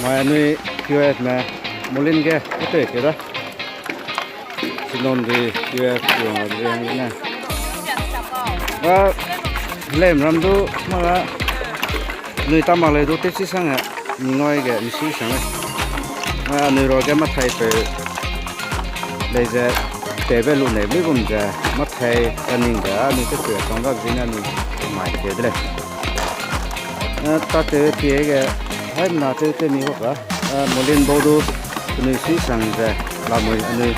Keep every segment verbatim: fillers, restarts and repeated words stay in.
Mai anui Q F me Molin ge ketei ke da. Sinondui Q F tuang a de yang ne. Ba lem ram du ma nui ta mak lei du tewchi sang e, mi ngoi ge misui sang lei. Ma anui ruage mathai peu lei ze, tewbe lu nei lui gum ze, mathai kaning ze anui tewpeu chang da zine anui mai ke de lei. Eh, tatew tie ge, haimena tew tew mi hok a, eh, Molin bau du, penui sui sang ze, lamui anui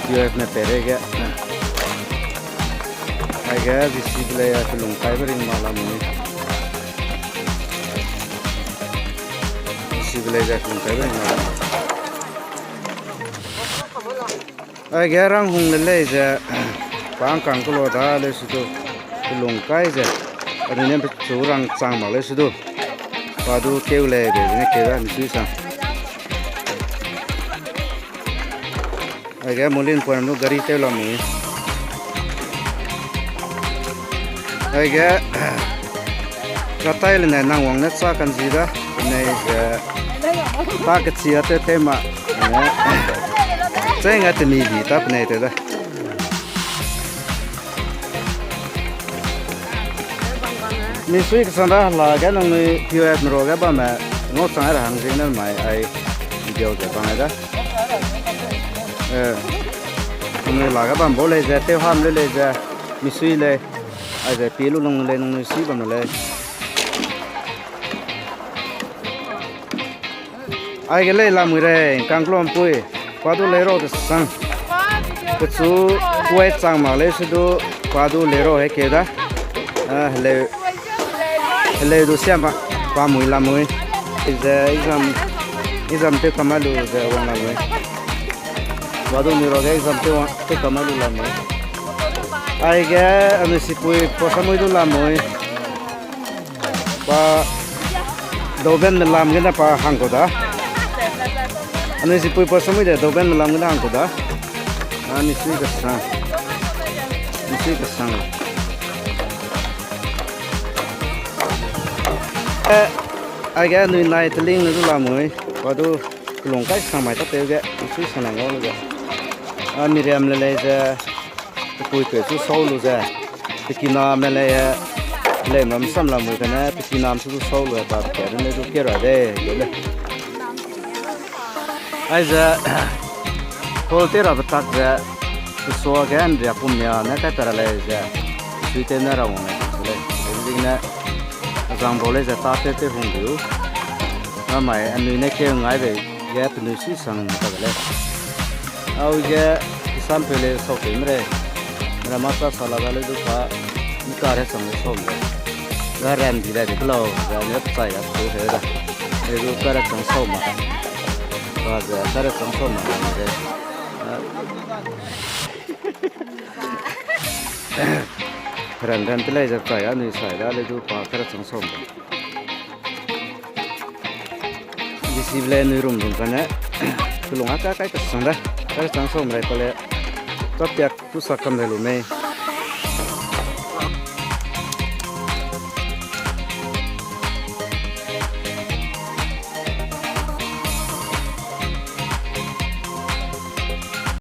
Q F me peireige, eh, aige J C B lei, eh, pelung kaibe ring ma lamui. J C B lei ze pelung kaibe ring ma lamui. Aige rang hung le lei ze, pa ngkang kelo da leu su du, pelung kai ze, anui ne pechu rang chang mak leu su du, pa du keu lei be zene keu da misui sang. Aige Molin point du gari tew lamui. Aige, ratai le ne nang wang ne cha kanzi da, penei ze, ta kechi a tew tew ma, ne, cheng a temi bi ta penei tew da. Misui kesang da la ge nangnui Q F me ruage bamme, ngau chang ra hang zene mai ai video ze bang ai da. Eh, nangnui la ge bam bau lei ze, tew ham le lei ze, misui lei, aize pie lu lung lei, nangnui sui bam lei. Aige lei lamui rei, ngkang kelo mpui, pa du lei rau de sang. Pechu kuai chang mak leu su du, pa du lei rau hekeu da. Ah, heleu, heleu du siam pa, pa mui lamui. Ze exam, exam tew kamai lu ze wang lamui. Pa du mi ruage exam tew wang, tew kamai lu lamui. Aige, anui sipui, pa samui du lamui. Pa Douben me lam gene pa hang kau da. Anui sipui pa samui de Douben me lam gene hang kau da. A, misui kesang. Misui kesang. Eh, aige anui nai teling ne du lamui. Pa du kelung kai sang mai tatew ge, misui sang ngau lu ge. A, miriam le lei ze, pepui peu chu sau lu ze, pekiname lei, lei mam sam lamui kane, pekinam chu du sau lu pa pe ne du ke ra de, de le. Aize, hall tew rabe tak ze, pesua ge anria pum mia ne kai pe ra lei ze, sui tew ne ra wang lei, lei. Zing ne, azang bau lei ze ta tew tew hung diu. Namai anui ne keu ngai bei ge penui sui sang ta de lei. Au ge, kisampeu lei sau tew me rei. Mera masa sala da leu du pa, mi kare chang lei sau me rei. Ga ran di dai de kelau, ga ne chai a su he da. Leu du kare chang sau ma. Ba ze kare chang sau ma de. Ran ran te lei ze chai anui sai da leu du pa kare chang sau me. J C B le nui rum rum kane, kelung a ka kai kesang da, kare chang sau me rei pa le, kapiak tu sa kam de lu mei.